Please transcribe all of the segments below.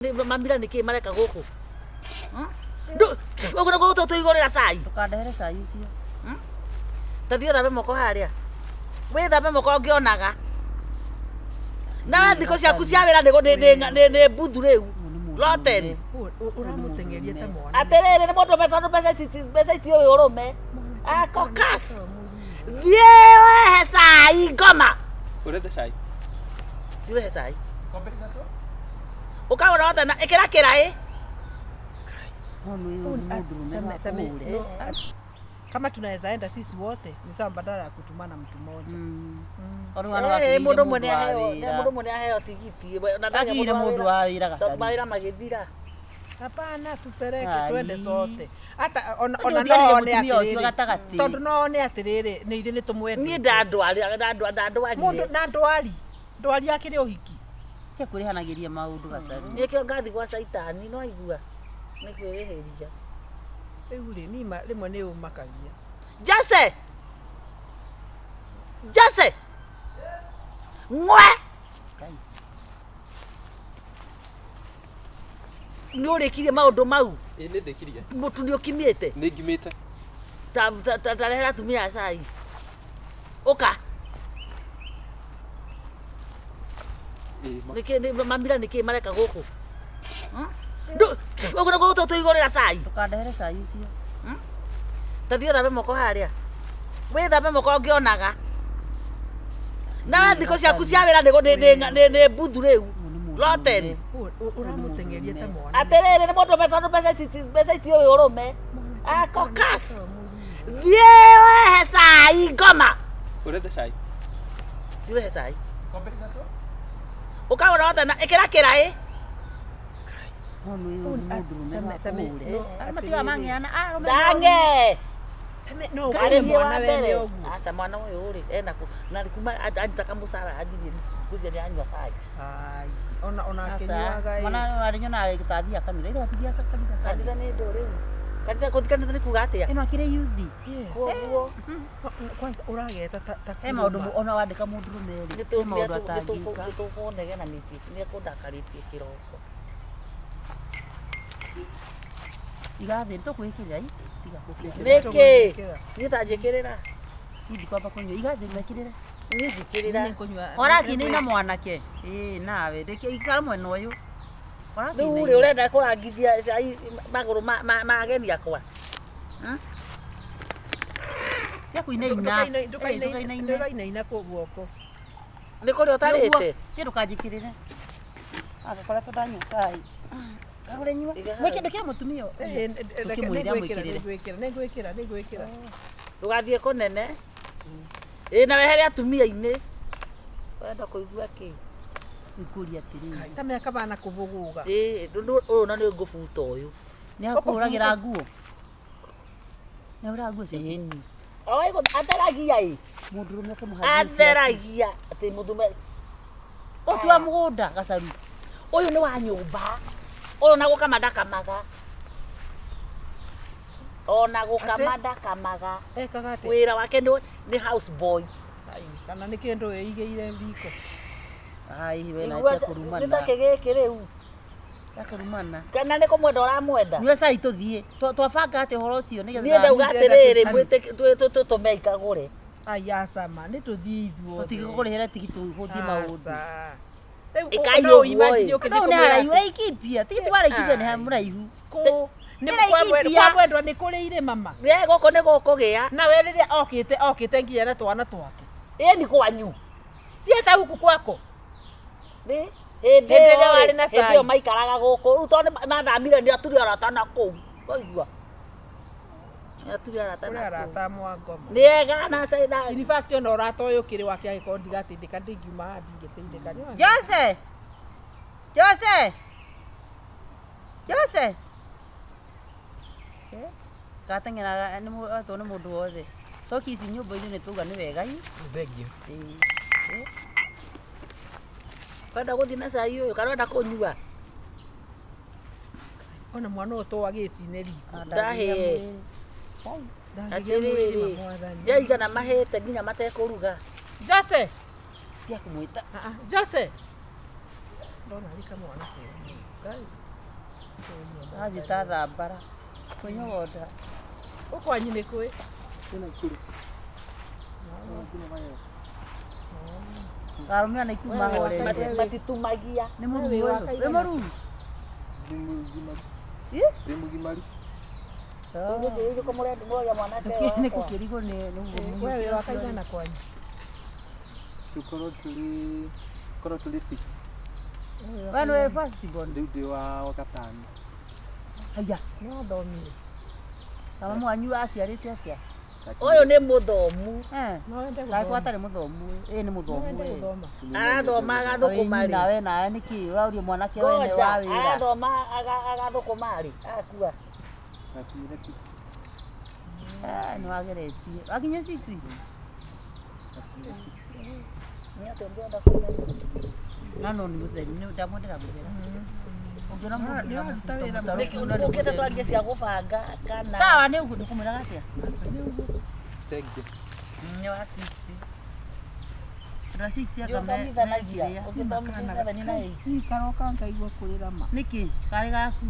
Mamira nä kä mareka gå kå å guo nä guo tå igå rä ra cai. Ndũkandehere cai ũcio. Ta thiä thambe moko harä a wä thambe moko ngä onaga nawe thikå ciaku cia wä ra nä mbuthu rä u roten. Ũramũteng'eria ta mwana. Atä rä rä nä må ndå tondå mbeca itiå å rå me akokas thiä wehe cai ngoma. Ũrenda cai? Thiä wehe cai å kagå othe na ä kä ra kä raä. No nĩ ũyũ nĩ mũndũrũme no akũhũre. Kama tunaweza enda sisi wote ni sawa badala ya kutumana mtu mmoja. Tondũ mwana wakĩgĩire Må ndå mũndũ wa wĩra. å mwe nä aheo tigiti. Akĩgĩire mũndũ wa wĩra gacaru. Mawä ra magä thira. Hapana, tupeleke Ai. twende sote. Hata ona Ũthiĩ ona ũtiganĩrie no one mũtumia ũcio atĩrĩrĩ. gatagatĩ. Tondũ no one atĩrĩrĩ nĩ ithuĩ nĩ tũmwendete. Niä ndandwarire. Mũndũ na ndwari. Ndwari akĩrĩ ũhiki. Tiga kwĩrĩhanagĩria maũndũ gacaru. Nä kä o ngathi gwa caitani no aigua nä kwä rä hä ria. Rĩu rĩ nima rĩmwe nĩ ũmakagia. Jase Jase ng'we. Ngai. Nä å rä kirie maå ndå mau? Ĩ nĩ ndĩkirie. Må tu nä å kimä te. Nĩ ngimĩte. Tarehera atumia a cai å ka. Ĩ ma. Mamira nä kä mareka gå kå å guo nä guo tå igå rä ra cai. Ndũkandehere cai ũcio. Ta thiä thambe moko harä a wä thambe moko ngä onaga nawe thikå ciaku cia wä ra nä mbuthu rä u roten. Ũramũteng'eria ta mwana. Atä rä rä nä må ndå tondå mbeca itiå å rå me akokas thiä wehe cai ngoma. Ũrenda cai? Thiä wehe cai å kagå ra othe na ä kä ra kä raä. No nĩ ũyũ nĩ mũndũrũme no akũhũre. No, Matigaga mang'eana. Arũme Ndang'e. No Arĩ ũkore mwana wene ũguo. Aca mwana å yå rä ena kå na kuma anyitaga må cara anjirie ngwĩciria nĩ anyua bangi. Ai, ona ona Aca. akĩnyuaga ĩ. Mwana arĩ nyonaga gĩtathia kanitha. Ithe gatithiaga kanitha cai. Kanitha nä ndå rä u kanitha kå kanitha nä kuga atä a? Ĩno akĩrĩ yuthi. Yes. Koguo Kwanza ũrageta ta ta He maũndũ kuruma. ona wandĩka mũndũrũme rĩ. He maũndũ atangĩka. nä tå kånegena nä ekå ndakarä tie kä roko. Iga thĩ tũkwĩkĩrĩra i. Tiga. Nä kä niä tanjä kä rä ra. Niĩ ndikwamba kũnyua. Iga thĩ mekĩrĩre. Niä njä kä rä ra. Nĩngũnyua- Ũrakĩinaina mwanake. Ĩĩ nawe. Reke ikara mwena ũyũ. Rä u rä å renda kå rangithia cai magå rå ma ageni akwa. Ya kũinaina. Ndũkainaine. Ndũrainaina kũ guoko. Nä kå rä a å tarä te. Niĩ ndũkanjĩkĩrĩre. Agakoretwo ndanyua cai. Kagũre nyua. Iga hau. Mwĩkĩ ndũkĩre mũtumia ũyũ. Eh, reke- Ũkĩmwĩre nĩngwĩkĩra, amwĩkĩrĩre. nĩngwĩkĩra, nĩngwĩkĩra, nĩngwĩkĩra. Ndå gathiä kå nene ä na wehere atumia-inä wenda kå igua kä. Ngũria atĩrĩrĩ. Ta mĩaka bana kũbũgũga. Å yå na nä ngå buta å yå. Nĩ akũhũragĩra nguo. Nĩ ahũraga nguo ciaku. Atheragia ä. Mũndũrũme ũkĩmũhe nguo ciaku. Atheragia atä må thume. Ũyũ ti wa mũgũnda gacaru. Å yå nä wa nyå mba å yå na gå kama ndakamaga ona gå kama Atĩ? ndakamaga. Ekaga atĩa? Wä ra wake nä house boy. Ai, kana nĩ kĩndũ ĩigĩire riko. Ai we na Igua- tia kũrumana. nĩ take gä kä rä u. Tia kũrumana. Kana nä kå mwenda å ramwenda. Nyua cai tũthiĩ. Twabanga atĩa ũhoro ũcio Niä nĩgetha ndauga atä rä rä tå tå me ikagå re. Ai, aca ma, nĩ tũthiĩ ithuothe. tũtigũkũrĩhĩra tigiti gũthiĩ maũndũ. Aca. Rĩu Ĩkai no ũguo, imagine ĩ. ũkĩthiĩ No nĩ kũmwĩra haraihu atĩ- Laikipia. Tigiti wa Laikipia nĩ Ai. mũraihu. Kũ? Nĩ Nĩ kwa mwendwa- Laikipia. kwa mwendwa nĩ kũrĩ irĩma ma. Gå kå nä gå kå gä a. Na we rĩrĩa okĩte okĩte nginya na twana twake. Ä ni kwanyu. Si hata huku kwako. Hä Hĩndĩ ĩrĩa warĩ na hä ndä cai. ä yo maikaraga gå kå rä u tondå mathamire nä aturi arata na kå u waigua nä aturi arata Kũrĩ na kå u. arata mwa ngoma. Nä ega na na In fact ona ũrata ũyũ ũkĩrĩ wake angĩkorwo ndigateithĩka ndingiuma haha ndingĩteithĩka. Nĩwona? Jose! Jose! Jose! Gateng'eraga nĩ atwo nĩ mũndũ wothe. Coki ici nyũmba ithuĩ nĩ twauga nĩ wega i. Thengiũ. Ĩĩ. Kwenda gå thiä na cai å yå kana wenda kå nyua? Ona mwana ũyũ to agĩcine riko. Ndahĩe. Ndangĩgĩa mwĩrĩ Atä rä ma mwathani. rä yaigana mahä te nginya matekå ruga. Jose! Tiga kũmwĩta. Ah, ah, Jose! Ndona arĩ kamwana kega mũno. Athiĩ ta thambara. Kwĩnyogonda. Ũkwanyu nĩ kwĩ? Arũme ona ikuma horeire. Matitumagia. Nĩ mũruru ũyũ. Wĩ mũruru? Ndĩ mũgimaru. Nĩ gũkĩrigwo nĩ nĩ We wĩ wa kaigana kwanyu? Tũkorwo tũrĩ korwo tũrĩ six. We nĩwe first born. Rĩu ndĩ wa gatano. Haya. Nĩ wathomire? Na mamu wanyu aciarĩte atĩa? Ũyũ nĩ mũthomu. Eh. No wende Kaĩ gũthoma? gwatarĩ mũthomu ĩ. Ĩ nĩ No mũthomu wende ĩ. gũthoma? Arathoma agathũkũma rĩ. Nawe nawe nĩkĩ ũraũria mwanake wene Ngoja, wa wĩra. arathoma agathũkũma rĩ. Akua. Nakinyire six. Eh, nĩ wageretie. Wakinyia six? Nakinyire six. Nĩ atĩa ũngĩenda kũmenya? Na no nĩ mũtheri, nĩ ndamwendera gũthera. Ũngĩona mũndũ Nĩ wĩna waruta mũbuto wĩra mũtarũku Nĩkĩ na nĩ ũkĩte mũtheru. twarie cia gũbanga kana Sawa nĩ ũguo ndĩkũmwĩraga atĩa? Aca nĩ ũguo. Thank you. Nĩ wa six. Andũ a six Nĩ anga ũthomithanagia. mekĩrĩa. Ũngĩthomithia seven na eight. Hihi karoka ngaigua kũrĩra ma. Nĩkĩ? Karĩ gaku?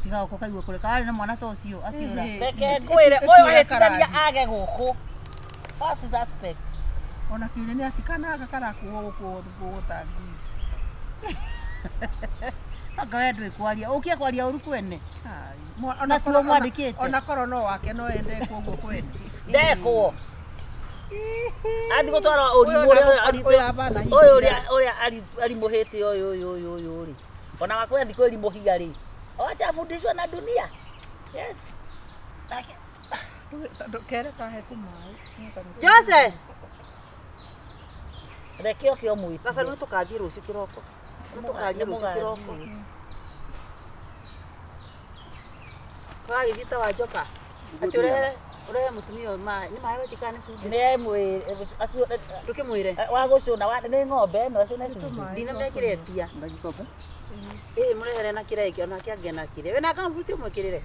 Tiga gũka ũkaigua kũrĩra. Karĩ na mwana ta ũcio akĩũra. Ĩhĩ. Reke ngwĩre ũyũ ahĩtithania karathi. age gũkũ. First suspect. Ona kĩũria nĩ atĩ kana gaka karakuo gũkũ gũkũ ta ngui. Anga we ndũĩ kwaria. Ũkie kwaria ũru kwene. Ai, Na tiwe mwandĩkĩte? Ona korwo no wake no ende kuo kwene. Ndekwo. Athi gũtwara ũrimũ Ũyũ ũrĩa ona- ũyũ abana hihi ũyũ ũrĩa ũrĩa arimũhĩte ũyũ ũyũ ũyũ ũyũ rĩ. Ona wakwa athi kwĩrimũhia rĩ. Wacha afundishwe na dunia. Yes. Kere kahe tũmaĩ. Jose! Reke oke ũmwĩtie. Gacaru nĩ tũkathiĩ rũciũ kĩroko. Nĩ tũkathiĩ rũciũ kĩroko. Tũragĩthiĩ ta wa njoka. Atĩ ũrehere ũrehere mũtumia ũyũ maĩ. Nĩ maĩ wetika nĩ cumbĩ. Nĩ mwĩ acio Ndũkĩmwĩre. wa gũcũna nĩ ng'ombe ĩno acũne cumbĩ. Ndinamekĩre tia. Na gĩkombe? Ĩ mũrehere na kĩrĩa gĩkĩ onake angĩ na kĩrĩa. Wĩna kambuti ũmwĩkĩrĩre.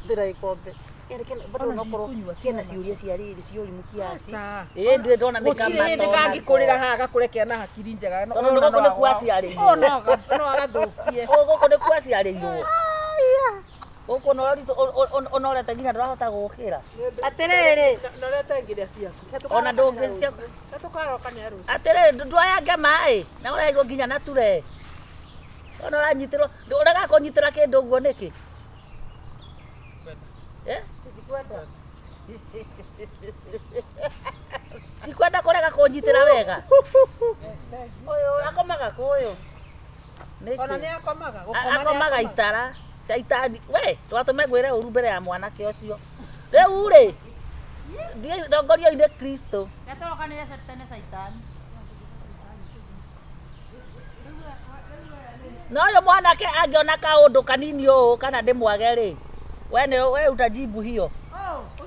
Ndĩra gĩkombe. Kĩarĩ kĩna bado Ona nokorwo ndikũnyua kĩna tiona. ciũria cia rĩrĩ cia ũrimũ kiasi. Aca. Ĩ ndĩ ndona nĩ Gũtirĩ hĩndĩ kamatona. kangĩkũrĩra haha gakũre kena hakiri njega. Tondũ nĩ gũkũ nĩ kwaciarĩirwo. Ũyũ no agathũkie. Gũkũ nĩ kwaciarĩirwo. Gũkũ ũnorete nginya ndũrahota gũkĩra. Atĩrĩrĩ. Norete ngĩrĩa ciaku. Ona ndũngĩ Tũkarokania rũciũ. Atĩrĩ ndwayange maĩ na ũraheirwo nginya na ture. Ona ũranyitĩrwo ũrega kũnyitĩra kĩndũ ũguo nĩkĩ? Eh? Ti kwenda kũrega kũnyitĩra wega. Ũyũ akomaga kũ ũyũ? Ona Nĩkĩ? nĩ akomaga. Gũkoma nĩ Akomaga itara. Caitani. We, twatũme ngwĩre ũru mbere ya mwanake ũcio. Rĩu rĩ, thiĩ thongorio-inĩ Kristo. Gatorokanĩre tene caitani. Na ũyũ mwanake angĩona kaũndũ kanini ũũ kana ndĩmwage rĩ, we nĩ we utajibu hiyo.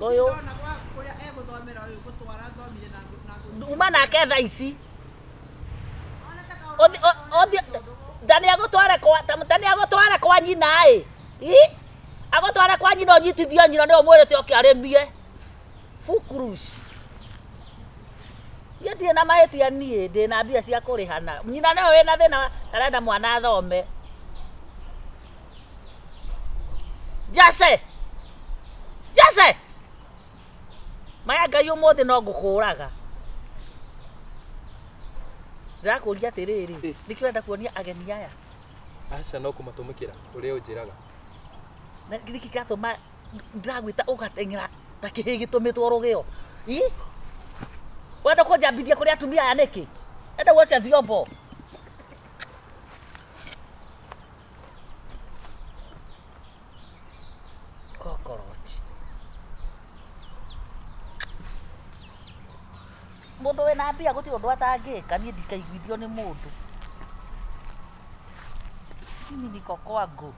Ũyũ Ũyũ. ndona gwa kũrĩa egũthomera ũyũ gũtwara thomire na Uma nake thaa ici. Ta nĩ agũtware kwa nyina ĩ. Ĩ? Agũtware kwa nyina ũnyitithio nyina nĩwe ũmwĩrĩte oke arĩmie. Fukurush. Niĩ ndirĩ na mahĩtia niĩ ndĩ na mbia cia kũrĩhana. Nyina nĩwe wĩna thĩna arenda mwana athome. Jase! Jase! Maya Ngai ũmũthĩ no ngũkũraga. Ndĩrakũria atĩrĩrĩ, Ĩ. nĩkĩ ũrenda kuonia ageni aya? Aca no kũmatũmĩkĩra ũrĩa ũnjĩraga. Na nĩkĩ kĩratũma ndĩragwĩta ũgateng'era ta kĩhĩ gĩtũmĩtwo rũgĩo? Ĩ? Wenda kũnjambithia kũrĩ atumia aya nĩkĩ? Enda uoshe vyombo. Cockroach. Mũndũ wĩna mbia gũtirĩ ũndũ atangĩka, niĩ ndikaiguithio nĩ mũndũ. Mimi niko kwangu.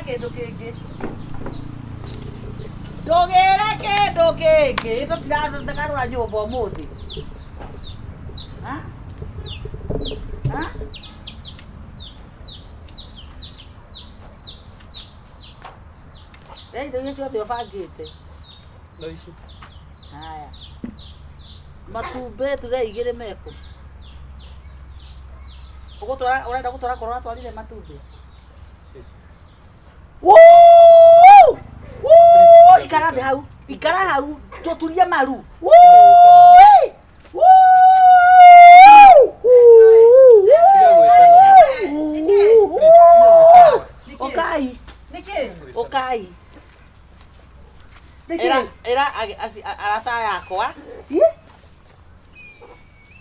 Kĩndũ kĩngĩ, ndũgĩre kĩndũ kĩngĩ, tũtiragarũra nyũmba ũmũthĩ. Ha? Ha? Rĩa indo iria ciothe ũbangĩte. No ici. Haya, matumbĩ turee igĩrĩ mekũ ũgũtwara, ũrenda gũtwara korwo ũratwarire matumbĩ. Wuu! Wuu! Ikara thĩ hau, ikara hau, tũturie maru. Wuu! Wuu! Wuu! Tiga gwĩtana ma. Please, tiga gwĩtana. Ũkai, Nĩkĩ? ũkai. Nĩkĩ? Ĩra ĩra arata yakwa.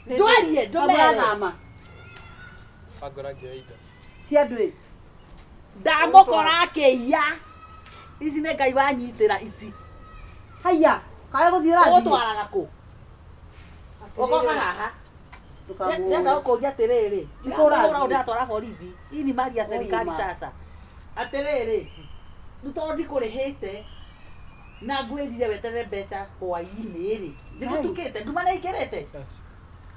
Ndwarie, ndũmere. Kamũrathama. Wangora ngĩoya indo. Cia andũ ĩ. Ndamũkora akĩiya. Ici nĩ Ngai wanyitĩra ici. Haiya, karĩ gũthiĩ ũrathiĩ. Ũgũtwaraga kũ? Ũgoka haha. Ndenda Ndũkamũhũre. gũkũria atĩrĩrĩ, Ndikũrathiĩ. ndĩramũhũra ndĩratwara borithi. Hii ni mali ya serikali. Ũima. Sasa atĩrĩrĩ, rĩu tondũ ndikũrĩhĩte na ngwĩrire weterere mbeca hwaĩ-inĩ rĩ, nĩgũtukĩte, nduma nĩ ĩingĩrĩte.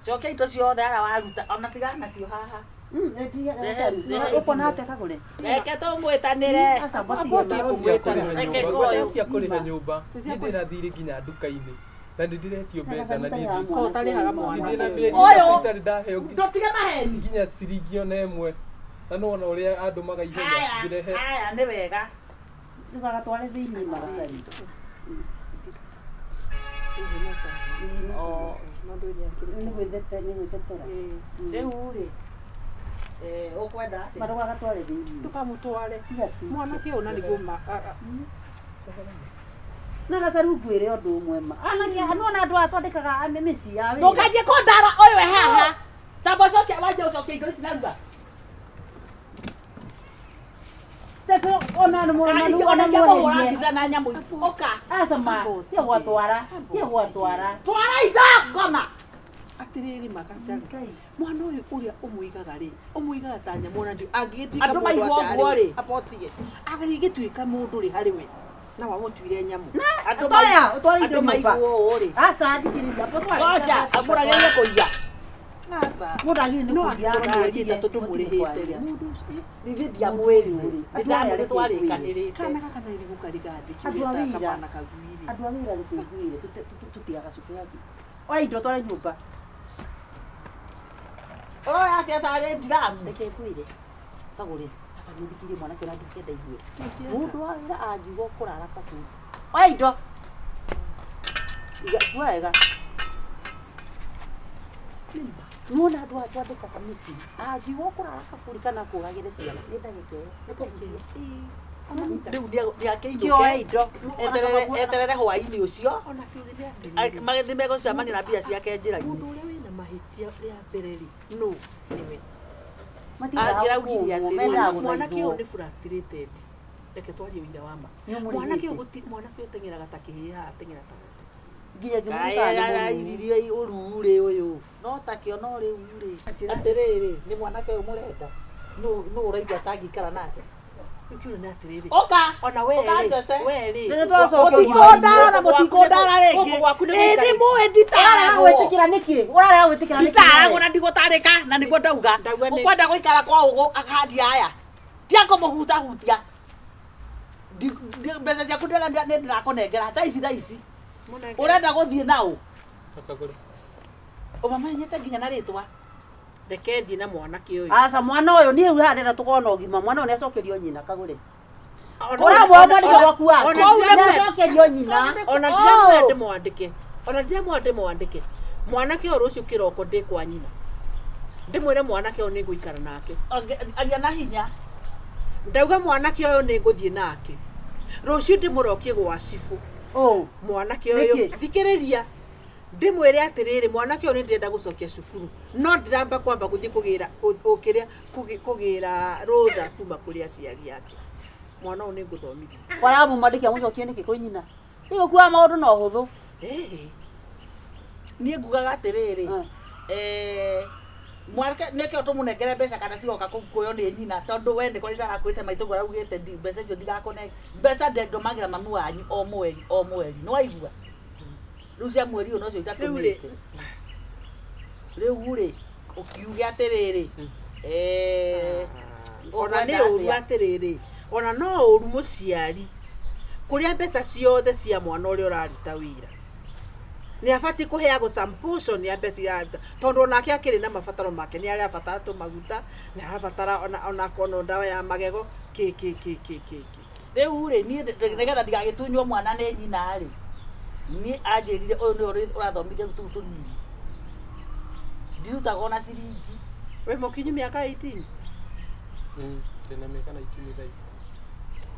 Cokia indo ciothe harĩa waruta, ona tigana nacio haha. Rehe. Ũkona atĩa kagũre? Reke tũmwĩtanĩre. Aca, Aboti mbatige. Cia kũrĩha Reke nyũmba. koyo. Ngwenda cia kũrĩha nyũmba. Niĩ ndĩna thirĩ nginya nduka-inĩ. Na nĩ ndĩretio mbeca na niĩ Ko ũtarĩhaga mwana. ndirĩ na mĩeri Ũyũ. ĩtatũ itarĩ ndaheo Ndũtige maheni. nginya ciringi ona ĩmwe. Na nĩwona ũrĩa andũmaga ihenya Haya, ngĩrehe. haya, nĩ wega. Ndũgagatware thĩinĩ magacaria. Oh. Nĩ gwĩtetera. Rĩu rĩ, ũkwenda atĩa? Ma ndũgagatware thĩinĩ. Ndũkamũtware. Tiga tu. Mwanake ũyũ na nĩguo Na gacaru ngwĩre ũndũ ũmwe ma. Anake nĩwona andũ aya twandĩkaga mĩciĩ ya wĩra. Ndũkanjie kũndara ũyũ e haha. Tamba ũcoke wanje ũcoke indo ici narua. Tete ona nĩ Kana ona ona nĩ ingĩkũhũra mweherie. mbica na nyamũ ici. Ũka. Aca ma, tiga gwatwara, tiga gwatwara. Twara indo ngoma. Atĩrĩrĩ magacaru. Ngai. Mwana ũyũ ũrĩa ũmũigaga rĩ, ũmũigaga ta nyamũ, ona ndiũ angĩgĩtuĩka Andũ mũndũ maigua atĩa ũguo harĩ we, rĩ. abotige angĩgĩtuĩka mũndũ rĩ harĩ we, na wamũtuire nyamũ. Andũ Toya, ũtware indo andũ nyũmba. maigua ũũ rĩ. Aca, thikĩrĩria, amba ũtware. Ngoja, mũrageria kũiya. Aca. Mũndũ agĩrĩire nĩ No kũiya, angĩkorwo mĩeri acie, ĩtatũ ndũmũrĩhĩte rĩ, kwaria. mũndũ ũcio Ithuĩ ndiamwĩrire. Andũ aya Nĩndamwĩrire reke twarĩkanĩrĩte. kana gaka na nĩ gũkariga thĩ Andũ a kiugĩte wĩra. kamwana kaguiri. Andũ a wĩra reke ngwĩre, tũtigaga cuke gake. Oya indo ũtware nyũmba. Ũroya atĩa tarĩ ndiramu? Reke ngwĩre, kagũre. Aca nĩũthikĩrie mwanake ũrĩa ndingĩenda igue. Mũndũ wa wĩra angiuga ũkũrara kaburi. Oya indo. Iga, kua wega. Nĩwona andũ aya twandĩkaga mĩciĩ, angiuga ũkũrara kaburi kana akũragĩre ciana, nĩ ndagĩka ĩyo. Nĩ kũgucia. Rĩu Kĩoe nĩakĩinũke. indo. Eterere eterere hwaĩ-inĩ ũcio. Ona kĩũria nĩ atĩrĩrĩ, Magĩthiĩ megũcemania na mbia ciake njĩra-inĩ. Mũndũ ũrĩa wĩna mahĩtia rĩa mbere rĩ, no nĩwe. Matindaga Angĩraugire kũũmwo, atĩrĩrĩ. mendaga Mwanake ũyũ gũthaithwo. nĩ frustrated, reke twarie ũira wa ma. Nĩũmũrĩhĩte. Mwanake ũyũ mwanake ũyũ teng'eraga ta kĩhĩĩ haha, teng'era ta Nginya ngĩmũrutaga nĩ mũruu. Arairirie ũruu-rĩ ũyũ no takĩo no rĩu rĩ, atĩrĩrĩ, nĩ mwanake ũyũ mũrenda, nũ ũraigua atangĩikara nake? Rĩu kĩũria nĩ atĩrĩrĩ, Ũka. Ona we Ũka, rĩ, Jose. we rĩ, Rĩrĩ twacoka Mũtikũndara, mũtikũndara rĩngĩ. Gũkũ gwaku nĩ Ĩ, nĩ gũikarĩte. mũĩ Ũrarega nditaragwo. gwĩtĩkĩra nĩkĩ? Ũrarega gwĩtĩkĩra nĩkĩ? Nditaragwo na ndigũtarĩka na nĩguo ndauga. Ndauga nĩ- Ũkwenda gũikara kwa ũgũ akandi aya tiakũmũhutahutia. Mbeca ciaku nĩ ndĩrakũnengera thaa ici, thaa ici. Mũnengere. Ũrenda gũthiĩ naũ? Akagũre. Ũmamenyete nginya na rĩtwa. Reke thiĩ na mwanake ũyũ. Aca, mwana ũyũ niĩ rĩu haha ndĩrenda tũkorwo na ũgima. Mwana ũyũ nĩacokerio nyina kagũre. Ona- Ũramwona mwandĩke gwaku wake. ona ndiramwenda- Nĩacokerio nyina. Ona ndiramwenda ndĩmwandĩke, ona ndiramwenda ndĩmwandĩke mwanake ũyũ rũciũ kĩroko ndĩ kwa nyina, ndĩmwĩre mwanake ũyũ nĩngũikara nake. Aria na hinya. Ndauga mwanake ũyũ nĩngũthiĩ nake rũciũ, ndĩmũrokie gwa cibũ. Ũ. Mwanake ũyũ, Nĩkĩ? thikĩrĩria, ndĩmwĩre atĩrĩrĩ, mwanake ũyũ nĩ ndĩrenda gũcokia cukuru, no ndiramba kwamba gũthiĩ kũgĩra ũkĩrĩa kũgĩra rũtha kuma kũrĩ aciari ake. Mwana ũyũ nĩ ngũthomithia. Waramũmandĩke amũcokie nĩkĩ kwĩ nyina? Nĩ gũkuaga maũndũ na ũhũthũ. Ĩhĩ. Niĩ ngugaga atĩrĩrĩ, Ah. Mwanake nĩkĩo tũmũnengere mbeca kana cigoka kũkuoywo nĩ nyina tondũ we nĩ kũrĩ arakwĩte maitũ araugĩte mbeca icio ndigakũne mbeca ndũmagĩra mamu wanyu o mweri o mweri nĩ waigua rĩu cia mweri ũyũ nocio Rĩu rĩ- itatũmĩte rĩu rĩ ũkiuge atĩrĩrĩ eh, Ona nĩ ũkwenda ũru atĩa? atĩrĩrĩ, ona no ũru mũciari kũrĩa mbeca ciothe cia mwana ũrĩa ũraruta wĩra. Nĩ abatiĩ kũheagwo some portion ya mbeca iria araruta tondũ onake akĩrĩ na mabataro make, nĩ arabatara tũmaguta, nĩ arabatara ona ona ndawa ya magego, kĩ kĩ kĩ kĩ kĩ kĩ. Rĩu rĩ niĩ nĩgetha ndigagĩtunywo mwana nĩ nyina rĩ niĩ anjĩrire ũyũ nĩwe ũrathomithia rĩu tũu tũnini ndirutaga ona ciringi. Wĩ mũkinyu mĩaka 18? Ndĩna mĩaka 19 thaa ici.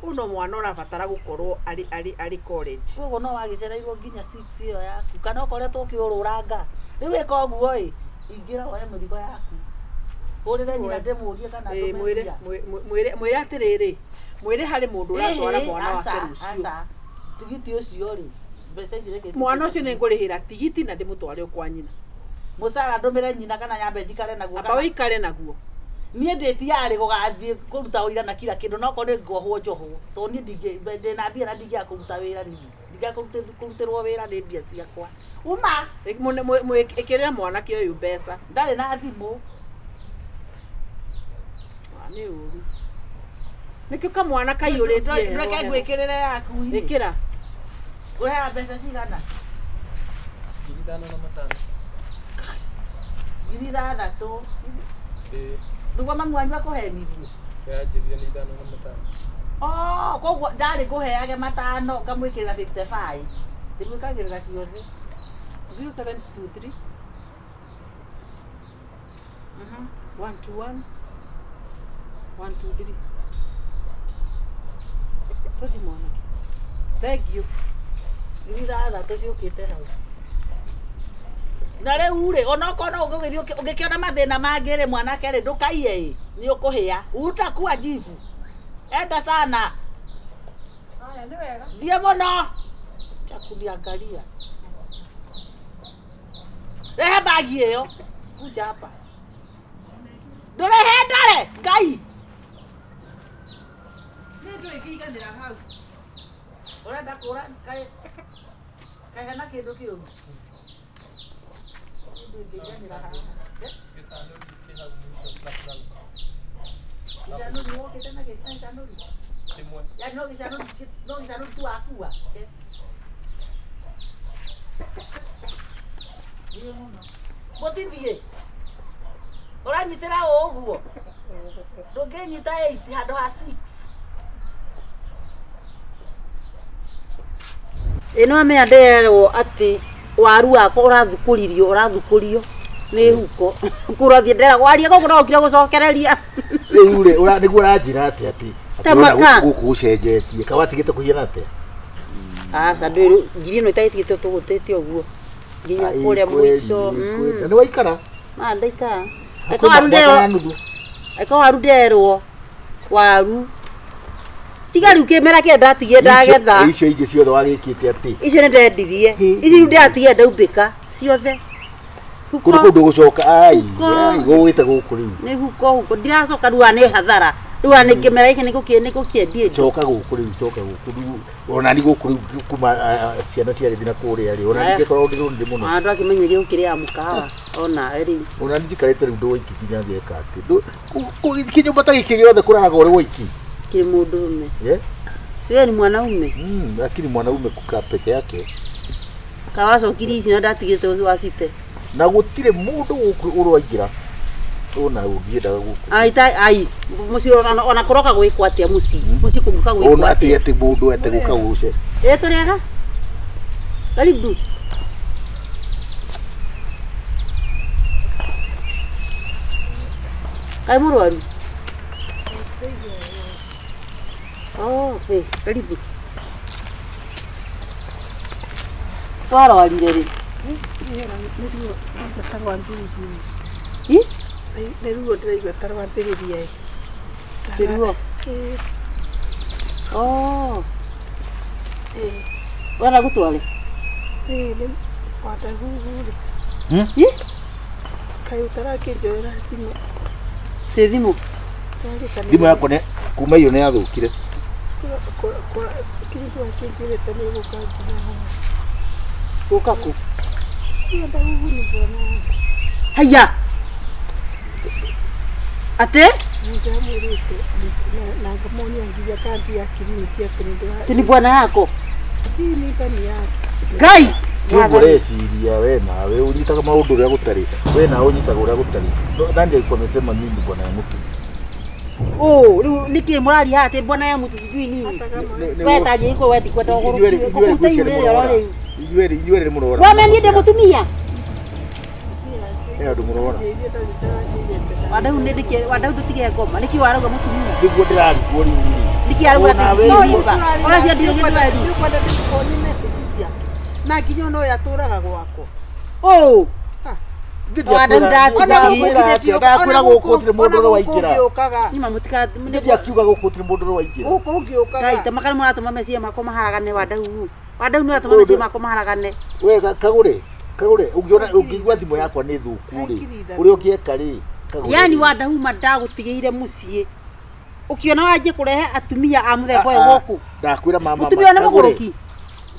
Ũyũ no mwana ũrabatara gũkorwo arĩ arĩ arĩ college. Koguo no wagĩcereirwo nginya 6 ĩyo yaku kana ũkoretwo ũkĩũrũranga rĩu ĩka ũguo ĩ ingĩra woe mĩrigo yaku ũrĩre nyina ndĩmũrie kana Ĩĩ, ndũme mwĩre mbia. mwĩre mwĩre atĩrĩrĩ, mwĩre harĩ mũndũ ũratwara Ĩhĩ, mwana wake aca, rũciũ. aca. Tigiti ũcio rĩ mbeca ici reke Mwana ũcio nĩ ngũrĩhĩra tigiti na ndĩmũtware o kwa nyina. Mũcara ndũmĩre nyina kana nyambe njikare naguo Amba kana ũikare naguo. Niĩ ndĩ tayarĩ gũgathiĩ kũruta ũira na kila kĩndũ no korwo nĩ ngohwo njohwo tondũ niĩ ndĩna mbia na ndingĩaga kũruta wĩra niĩ ndingĩaga kũrutĩrwo wĩra nĩ mbia ciakwa uma. Ĩkĩrĩra mwanake ũyũ mbeca. Ndarĩ na thimũ. Ah, nĩ ũru. Nĩkĩo kamwana kaiyũrĩtie heho Reke heho. ngwĩkĩrĩre yaku ĩ. Ĩkĩra. Ũrehaga mbeca cigana? 5,500. 6,000. Ĩĩ. Nĩguo mamu wanyu akũhenirie? Yanjĩrire nĩ 5,500. Oh, koguo ndarĩ ngũheage 5 ngamwĩkĩrĩra 55 ndĩmwĩkagĩrĩra ciothe. 0723 121 123. Tũthiĩ mwanake. Thank you. 6,000 ciũkĩte hau na rĩu rĩ onokorwo no ũngĩgĩthiĩ ũngĩkĩona mathĩna mangĩ rĩ mwanake rĩ ndũkaiye ĩ nĩ ũkũhĩa utakuwa jivu enda sana. Haya, nĩ wega. Thiĩ mũno cha kuniangalia rehe bagi ĩyo kuja hapa ndũrehe ndare ngai. Nĩ ndũĩ ĩngĩiganĩra hau. Ũrenda kũra kaĩ kaĩ hena kĩndũ kĩũru kĩndũ ĩngĩiganĩra haha? Gĩcanũri kĩ hau mũico na kĩraruka. Gĩcanũri wokĩte na gĩcanũri? Kĩmwe. Yani no gĩcanũri no gĩcanũri tu wakua. Thiĩ mũno mũtithiĩ ũranyitĩra ũ ũguo ndũngĩnyita 8 handũ ha 6. Ĩ no amenya nderwo atĩ waru wakwa ũrathukũririo ũrathukũrio nĩ huko kũrathiĩ ndera waria koguo no ũkire gũcokereria. Rĩu rĩ nĩguo ũranjĩra atĩ atĩ Ta maka. gũkũ gũcenjetie kawatigĩte kũhiana atĩa? Aca ndũĩ rĩu ngiri ĩno ĩtagĩtigĩte tũgũtĩte ũguo nginya Ai, kũrĩa kweli, mũico. kweli. Na nĩ waikara Ma ndaikara. Hakuhĩ Eko waru mwaka na nderwo nuthu. eko waru nderwo waru tiga rĩu kĩmera kĩrĩa ndatigie ndagetha. Icio ingĩ ciothe wagĩkĩte atĩ? Icio nĩ ndendirie ici rĩu ndĩratigie ndaumbĩka ciothe. Huko. Kũndũ kũu ndũgũcoka ai Huko. ai gũgĩte gũkũ rĩu. Nĩ huko huko ndiracoka rĩu nĩ hathara rĩu nĩ kĩmera gĩkĩ nĩ gũkĩendia. Coka gũkũ rĩu coka gũkũ rĩu ona ni gũkũ rĩu kuma ciana ciarĩ na kũrĩa rĩ ona Aya. ningĩkorwo ndĩ ndĩ mũno. Ona ndwakĩmenyeria gũkĩrĩa mũkawa ona rĩu. Ona njikarĩte rĩu ndĩ woiki nginya ngeka atĩ kĩnyũmba ta gĩkĩ gĩothe kũraraga ũrĩ woiki. Kĩrĩ mũndũrũme. Yeah? Si wewe ni mwanaume? Lakini mwanaume kukaa peke yake. Kawacokirie ici na ndatigĩte wacite. Na gũtirĩ mũndũ gũkũ ũraingĩra ona ũngĩendaga gũkũ. Ai ai mũciĩ ona kũroka gwĩkwo atĩa mũciĩ mũciĩ kũngĩũka gwĩkwo Ona atĩa? atĩ atĩ mũndũ ete gũka gũce. Ĩ tũrĩ ega karibu. Kaĩ mũrwaru? Oh, ĩ karibu. Twarwarire rĩ? Nĩ ruo ndĩraigua ta rwambĩrĩria. Ĩ? Nĩ ruo ndĩraigua ta rwambĩrĩria. Nĩ ruo? Ĩĩ. Oh. Ĩĩ. Ũrenda ngũtware? Ĩĩ nĩ wandahuhu rĩ. Ĩ? Kaĩ ũtarakĩnjoera thimũ. Ti thimũ. Ndarĩka Thimũ yakwa nĩ kuma iyo nĩ yathũkire. Kĩrĩndũ akĩnjĩrĩte nĩ gũka nginya haha. Gũka kũ? Sienda huhu ni bwana yangu. Haya. Atĩ? Nĩndamwĩrĩte na ngamuonia nginya kandi ya kiriniki atĩ nĩndĩra Ti ni bwana yako. si mimba ni yake. Ngai. Ti ũguo ũreciria we nawe ũnyitaga maũndũ ũrĩa gũtarĩ. We nawe ũnyitaga ũrĩa gũtarĩ. Nani alikuwa amesema mimi ni bwana ya mtu? Oh, rĩu nĩkĩ mũraria haha atĩ bwana ya mũtu sijui nini? Hata kama We taria iko wendi kwenda Inyuerĩ ũgũrũkie. inyuerĩ Ũkũruta ngwĩciria nĩ ihu rĩrĩ oro mũrora. rĩu. Inyuerĩ inyuerĩ nĩ mũrora. Wamenye ndĩ mũtumia. He andũ mũrora. Wadau nĩ ndĩkĩ wadau ndũtige ngoma. Nĩkĩ warauga mũtumia? Nĩguo ndĩrarigwo rĩu rĩ. Nĩkĩ arauga atĩ Ona sijui we- mimba? Ona cio ndirĩ gĩthweri. Nĩũkwenda ndĩkuonie message ciake. Na nginya ona ũyũ atũraga gwakwa. Oh. Ngĩthiĩ Wadau kwĩra- ndatiga. Ndakwĩra atĩa? Ndakwĩra gũkũ gũtirĩ mũndũ ũrĩa waingĩra. Ũngĩũkaga. Nĩ mũtika Ngĩthiĩ akiuga gũkũ gũtirĩ mũndũ ũrĩa waingĩra. Gũkũ ũngĩũkaga. Ngai ta makara mũratũma meciria makwa maharagane wadau. Wadau nĩ watũma meciria makwa maharagane. We kagũre kagũre ũngĩona ũngĩigua thimũ yakwa nĩ thũku rĩ ũrĩa ũngĩeka rĩ kagũre. Yani wadau ma ndagũtigĩire mũciĩ. Ũkĩona wanjie kũrehe atumia a mũthemba ũyũ Ah, ah, gũkũ. Ndakwĩra mama Mũtumia ũyũ nĩ mũgũrũki.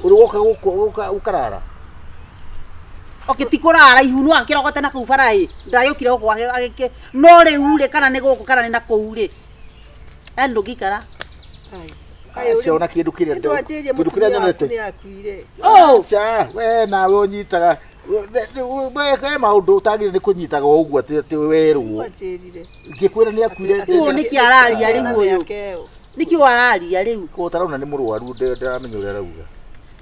Ũrĩ woka gũkũ ũkarara. Okay, ti kũrara ihu no akĩrogote na kũu bara ĩ ndagĩũkire gũkũ agĩke no rĩu rĩ kana nĩ gũkũ kana nĩ na kũu rĩ yani ndũngĩikara Aca ona kĩndũ kĩrĩa Nĩ ndwanjĩrie kĩndũ kĩrĩa mũtumia waku nyonete. nĩ akuire. oh Aca we nawe ũnyitaga we he maũndũ ũtagĩrĩire nĩ kũnyitaga o ũguo atĩ atĩ werwo. Ndwanjĩrire. Ngĩkwĩra nĩ akuire. Ũũ nĩkĩ araria rĩu ũyũ? Mĩaka ĩyo. Nĩkĩ wararia rĩu Ko ũtarona nĩ mũrwaru ndaramenya ũrĩa arauga.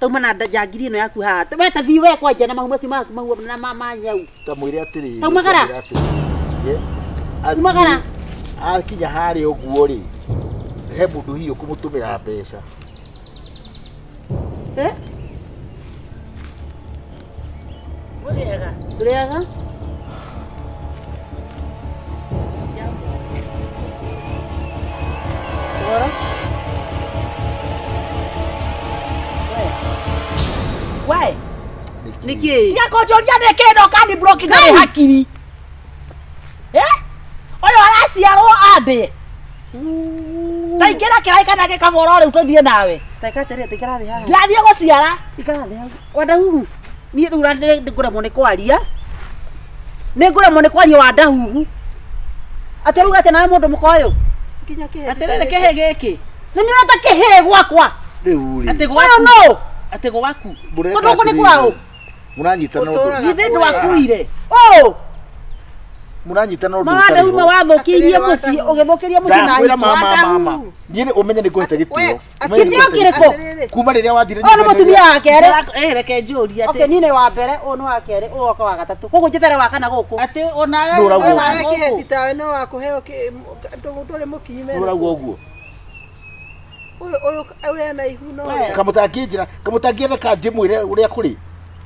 tauma na njangiri ĩno yaku haha we ta thiĩ we kwanja na mahu macio maku mahu na ma nyau Ta mwĩre atĩrĩrĩ. Taumagara. mwĩre atĩrĩrĩ, ye, athiĩ- Umagara. Akinya harĩa ũguo rĩ he mũndũ hihi ũkũmũtũmĩra mbeca. eh Mũrĩega. Ũrĩaga Ũhoro? We. Nĩkĩ? Tiga kũnjũria nĩkĩ no kani block ndarĩ hakiri. Eh? Ũyũ araciarwo andĩe. Ta ingĩra kĩrai kana gĩkaboro rĩu tũthiĩ nawe. Ta ika atĩrĩrĩ, ta ikara thĩ haha. Ndirathiĩ gũciara. Ikara thĩ hau. Wandahuhu. Niĩ rĩu nĩ ngũremwo nĩ kwaria. Nĩ ngũremwo nĩ kwaria wandahuhu. Atĩ rĩu atĩ nawe mũndũ mũka ũyũ. Nginya kĩheti Atĩrĩrĩ kĩhĩ gĩkĩ. Nĩ nĩ ũreta kĩhĩ gwakwa. Rĩu rĩ Atĩ Ũyũ gwaku. nũ? Atĩ gwaku. mũreka Tondũ gũkũ nĩ atĩrĩrĩ, kwaũ? Mũranyitana ũndũ Ũtũũraga Githĩ ndwakuire. Ũũ. mũranyitana ũndũ Ma wandahu ma ũtarĩ ho. wathũkĩirie Atĩrĩrĩ, mũciĩ, ũgĩthũkĩria mũciĩ na Ndakwĩra ahiki. mama Wandahu. mama. Niĩ nĩ ũmenye nĩ ngũhete gĩtĩo. Wex, Ũmenye nĩ Gĩtĩo ngũhete kĩrĩkũ? Atĩrĩrĩ. Kuma rĩrĩa wathire Ũyũ nĩ mũtumia wa kerĩ. Eh, reke njũrie Okay, atĩ niĩ nĩ wa mbere, ũyũ nĩ wa kerĩ, ũyũ oka wa gatatũ. Koguo njetere wa kana gũkũ. atĩ onawe Nũ ũrauga ũguo? Nawe kĩheti tawe no wakũheo ndũrĩ mũkinyi Nĩ ũrauga ũguo. Ũyũ ũyũ ũyũ ena ihu no ũrĩa. Kamũtangĩnjĩra kamũtangĩenda ndĩmwĩre ũrĩa kũrĩ.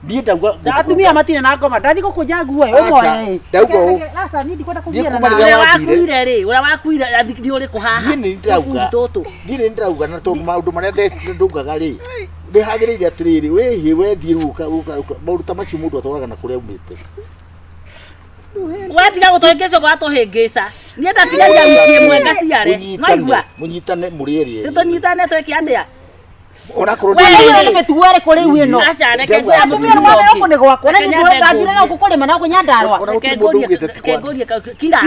Niĩ ndauga Atumia matirĩ na ngoma. Ndathiĩ gũkũnja nguo ĩ, ũmoe. Aca, ndauga ũũ. Aca, niĩ ndikwenda Niĩ kũgiana kuma nawe. rĩrĩa Ũrĩa wathire. wakuire rĩ, ũrĩa wakuire nĩ ũrĩkũ haha? Niĩ nĩ ndĩrauga. Tũbundi tũtũ. Niĩ nĩ ndĩrauga na tondũ maũndũ marĩa ndaugaga rĩ nĩ hagĩrĩire atĩrĩrĩ wĩhĩ wethiĩ rĩu maũndũ ta macio mũndũ atwaraga na kũrĩa aumĩte. We tiga gũtũhĩngĩca ũguo watũhĩngĩca. Niĩ ndatigaria wiki ĩmwe ngaciare. Mũnyitane- Nwaigua? Mũnyitane mũrĩ erĩ erĩ. Tũtũnyitane twĩke atĩa? Onakorwo We- ndĩ- Ũyũ nĩ mĩtugo ĩrĩkũ rĩu ĩno? Aca, reke Ndauga ngwĩre Atumia nĩ mwana gũkũ nĩ gwakwa. Na Reke niĩ nyambe ndanjire na ngũrie. gũkũ kũrĩma na gũkũ Nyandarũa. Ona Reke gũtirĩ mũndũ ngũrie- ugĩte ti reke kwa- ngũrie kira.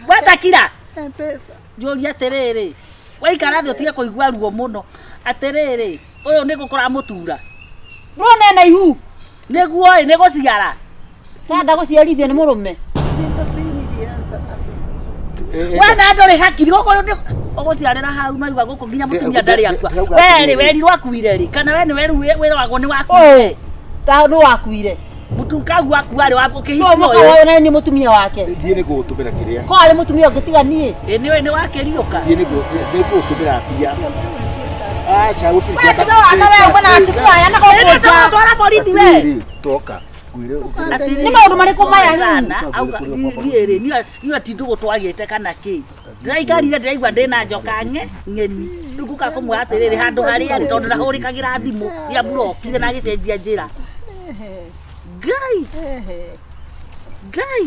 Weta kira. M-Pesa. Njũrie atĩrĩrĩ. Waikara thĩ ũtige kũigua ruo mũno. Atĩrĩrĩ, ũyũ nĩ gũkũra mũtura. Ndũrona ena ihu. Nĩguo ĩ, nĩ gũciara. Kanda gũciarithio nĩ mũrũme. Simba pay nilianza asubuhi. Eh, eh, We na ndũrĩ hakiri gũkũ nĩ ũgũciarĩra hau no igua gũkũ nginya mũtumia ndarĩ akua. Ndĩrauga We rĩ, atĩrĩrĩ. werirwo akuire rĩ, kana we nĩ weru wĩragwo nĩ wakuire. Ũũ. Ta nũ wakuire. Mũtu kau akua rĩ, Nũ ũkĩhikio mũka ũyũ. ũyũ na nĩ mũtumia wake. Thiĩ nĩ ngũgũtũmĩra kĩrĩa. Ko arĩ mũtumia ũngĩ tiga niĩ. Ĩ nĩ wakĩriũka. Thiĩ nĩ ngũgũtũmĩra mbia. Aca gũtirĩ We tiga wana we ũguo na atumia aya na gũkũ Ĩ nja. twara borithi we. Atĩrĩrĩ, toka. Ngwĩre ũkĩre. Atĩrĩrĩ. Nĩ maũndũ marĩkũ maya rĩu? Sana, auga niĩ rĩ, niĩ ti ndũgũ twagĩte kana kĩ. Ndĩraikarire ndĩraigua ndĩna njoka ng'eni. Rĩu ngũka kũmwĩra atĩrĩrĩ handũ harĩa arĩ tondũ ndahũrĩkagĩra thimũ nĩamburokire na agĩcenjia njĩra. Ngai, Ngai.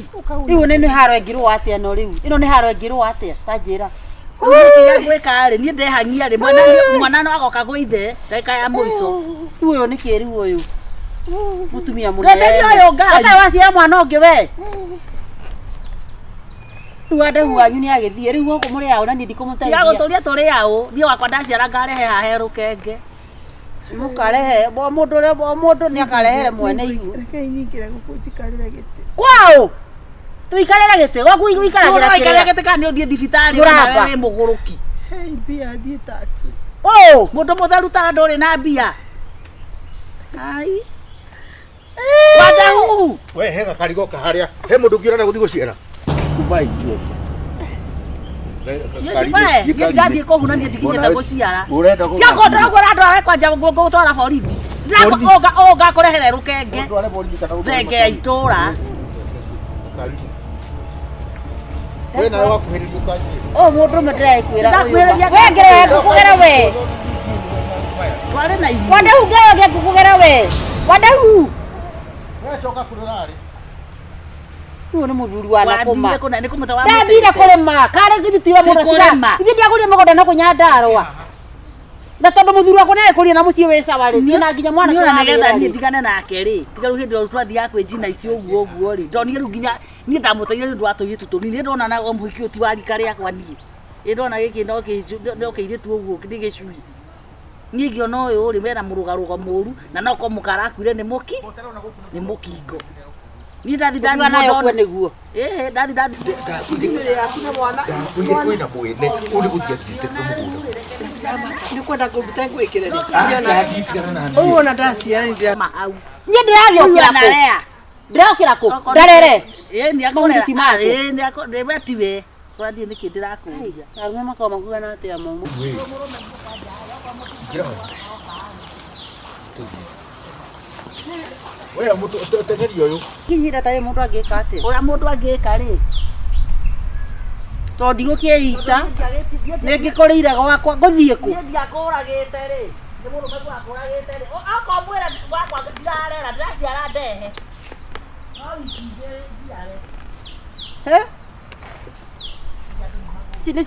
Rĩu nĩ haro ĩngĩrũa atĩa no rĩu ĩno nĩ haro ĩngĩrũa atĩa ta njĩra. Rĩu gwĩka rĩ niĩ ndehang'ia rĩ mwana no agoka gwĩ ithe ndagĩka ya mũico. Rĩu ũyũ nĩ kĩ rĩu ũyũ mũtumia mũnene. Ndeteria ũyũ ngari. Ũtarĩ waciara mwana ũngĩ we. Rĩu Adamu wanyu nĩ agĩthiĩ rĩu gũkũ mũrĩ aũ na niĩ Tiga ndikũmũteithia. gũtũria tũrĩ aũ niĩ wakwa ndaciara ngarehe haha he rũkenge. Mũkarehe o mũndũ ũrĩa o mũndũ nĩ akarehere mwene ihu. Rekei nyingĩre gũkũ njikarĩre gĩtĩ. Kwaũ tũikarĩre gĩtĩ gwaku ũikaragĩra Ũraikarĩra kĩrĩa. gĩtĩ kana nĩ ũthiĩ thibitarĩ Mũramba. onawe wĩ mũgũrũki. Hei mbia thiĩ taxi. Ũũ. Mũndũ mũtheru ta ndũrĩ na mbia. Ai. Wadahu. We he gakarigo kaharia. He mundu ũngĩ ũrenda gũthiĩ gũciara. Dubai kuo. Niĩ ndirathiĩ kũhuna niĩ ndikinyĩte gũciara. Ũrenda Tiga kũndora ũguo ũrandora we kwanja ngũgũtwara borithi. Ndĩrakũrehere rũkenge. Ũndware borithi kana ũndware Thenge ya itũra. We nawe wakuhĩrĩria ũkanjĩra. Ũyũ mũndũ ũmwe ndĩrakwĩra ũyũ. Ndakwĩrĩria We ngere ngũkũgera we. Twarĩ na ihu. Wadahu ngero ngere ngũkũgera we. Wadahu. We coka kũrĩa ũrarĩ. Ũyũ nĩ mũthuri wa nakũma. Wathiire kũna nĩ kũmũta wa Ndathire kũrĩma karĩ githĩ tiwe mũndũ Ti kũrĩma. Ithuĩ ndiagũrire mũgũnda na kũnyandarũa. Na tondũ mũthuri wakwa nĩagĩkũrire na mũciĩ wĩ sawa rĩ, ti na nginya mwanake Niĩ ona wa nĩgetha wĩra niĩ rĩ. ndigane nake rĩ tiga rĩu hĩndĩ ĩyo twathiaga kwĩnjina ici ũguo ũguo rĩ ndonire rĩu nginya niĩ ndamũteire nĩ ũndũ wa tũirĩtu tũnini niĩ ndona na mũhiki ũyũ ti wa rika rĩakwa niĩ ĩ ndona gĩkĩ no kĩirĩtu ũguo nĩ gĩcui niĩ ngĩona ũyũ rĩ wena mũrũgarũgo mũru na no korwo mũkarakuire nĩ mũki nĩ mũkingo niĩ ndathi Ũkiuga nayo kue nĩguo. ĩhĩ ndathi ndathi Thimĩrĩ yaku na mwana. Ndakwĩrire kwĩna mwene ũyũ nĩ gũthiĩ athiĩte mũgũnda. Nĩ kwenda kũnduta ngwĩkĩre rĩ. Aca tigana na niĩ. Ũyũ ona ndaciara nĩ ndĩra mahau Niĩ ndĩragĩũkĩra kũ? Narea. Ndĩrokĩra kũ? Ndarere. Ĩĩ nĩ Maũndũ ti make. Ĩĩ nĩ akũrera. We tiwe. Kwathiĩ nĩkĩ ndĩrakũria. Arũme makoragwo makuana atĩa mo. We. Ingĩra hau. We mũtũ teng'eria ũyũ. Kinyira ta mũndũ angĩka atĩa? Ũrĩa mũndũ angĩka rĩ. Tondũ ndigũkĩita nĩ ngĩkũrĩire gwakwa ngũthiĩ kũ? Niĩ ndiakũragĩte rĩ. Nĩ mũrũme wakũragĩte rĩ. Okorwo mwĩra wakwa ndirarera ndĩraciara ndehe. No wiki igĩrĩ njiare. Eh? Ici nĩ